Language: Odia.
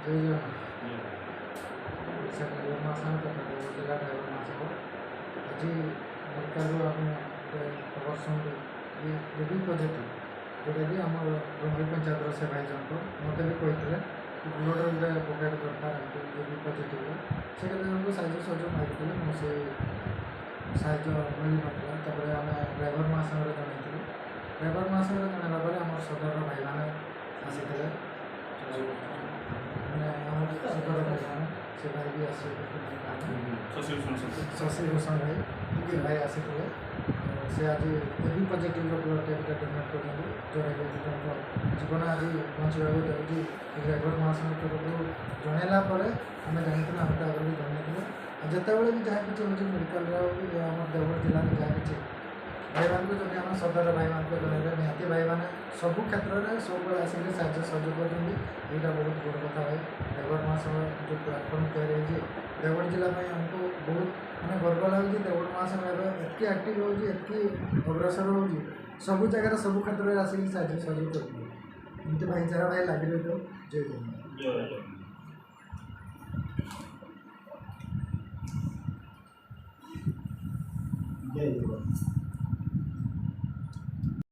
ଜୟ ଜଗନ୍ନାଥ। ଓଡ଼ିଶା ଡ୍ରାଇଭର ମହାସଂଘ ତଥା ଦେବଗଡ଼ ଜିଲ୍ଲା ଡ୍ରାଇଭର ମହାସଂଘ ଆଜି ମେଡ଼ିକାଲରୁ ଆମେ ଗୋଟେ ଖବର ଶୁଣିଲୁ କି ଏ ବି ପଜିଟିଭ୍, ଯେଉଁଟାକି ଆମର ଡୁଙ୍ଗରି ପଞ୍ଚାୟତର ସେ ଭାଇ ଜଣକ ମୋତେ ବି କହିଥିଲେ କି ବ୍ଲଡ଼ର ଗୋଟେ ପକେଟ୍ ଦରକାର ଏମିତି ଏ ବି ପଜିଟିଭ୍ର। ସେ କେତେ ଜଣଙ୍କୁ ସାହାଯ୍ୟ ସହଯୋଗ ମାଗିଥିଲେ, ମୁଁ ସେ ସାହାଯ୍ୟ ମିଳିନଥିଲା। ତାପରେ ଆମେ ଡ୍ରାଇଭର ମହାସଂଘରେ ଜଣାଇଥିଲୁ। ଡ୍ରାଇଭର ମହାସଂଘରେ ଜଣାଇଲା ପରେ ଆମର ସଦରର ଭାଇମାନେ ଆସିଥିଲେ, ମାନେ ଆମର ସଦର ଭାଇମାନେ, ସେ ଭାଇ ବି ଆସିବେ, ଶଶିଭୂଷଣ ଭାଇ, ସେ ଭାଇ ଆସିଥିଲେ। ସେ ଆଜି ଏ ବି ପଜିଟିଭ୍ର ବ୍ଲଡ଼୍ଟା ଗୋଟେ ଡୋନେଟ୍ କରିଛନ୍ତି, ଯେଉଁଟାକି ଜଣଙ୍କ ଜୀବନ ଆଜି ବଞ୍ଚିବାକୁ ଯାଉଛି। ଡ୍ରାଇଭର ମହାସଂଘ ତରଫରୁ ଜଣାଇଲା ପରେ ଆମେ ଜାଣିଥିଲୁ, ଆମେ ତ ଆଗରୁ ବି ଜଣାଇଥିଲୁ। ଆଉ ଯେତେବେଳେ ବି ଯାହା କିଛି ହେଉଛି ମେଡ଼ିକାଲରେ ହେଉ କି ଆମ ଦେବଗଡ଼ ଜିଲ୍ଲାରେ ଯାହା କିଛି, ଭାଇମାନଙ୍କୁ ଯଦି ଆମେ ସଦର ଭାଇମାନଙ୍କୁ ଜଣାଇଲେ, ନିହାତି ଭାଇମାନେ ସବୁ କ୍ଷେତ୍ରରେ ସବୁବେଳେ ଆସିକି ସାହାଯ୍ୟ ସହଯୋଗ କରୁଛନ୍ତି। ଏଇଟା ବହୁତ ବଡ଼ କଥା ଭାଇ। ଡ୍ରାଇଭର ମହାସଂଘ ଯେଉଁ ପ୍ଲାଟଫର୍ମ ତିଆରି ହେଇଛି ଦେବଗଡ଼ ଜିଲ୍ଲା ପାଇଁ ଆମକୁ ବହୁତ ମାନେ ଗର୍ବ ଲାଗୁଛି। ଦେବଗଡ଼ ମହାସଂଘ ଏବେ ଏତିକି ଆକ୍ଟିଭ୍ ରହୁଛି, ଏତିକି ଅଗ୍ରସର ହେଉଛି, ସବୁ ଜାଗାରେ ସବୁ କ୍ଷେତ୍ରରେ ଆସିକି ସାହାଯ୍ୟ ସହଯୋଗ କରୁଛନ୍ତି। ଏମିତି ଭାଇଚାରା ଭାଇ ଲାଗି ରହିଥାଉ। ଜୟ ଜଗନ୍ନାଥ। ଜୟ ଜଗନ୍ନାଥ।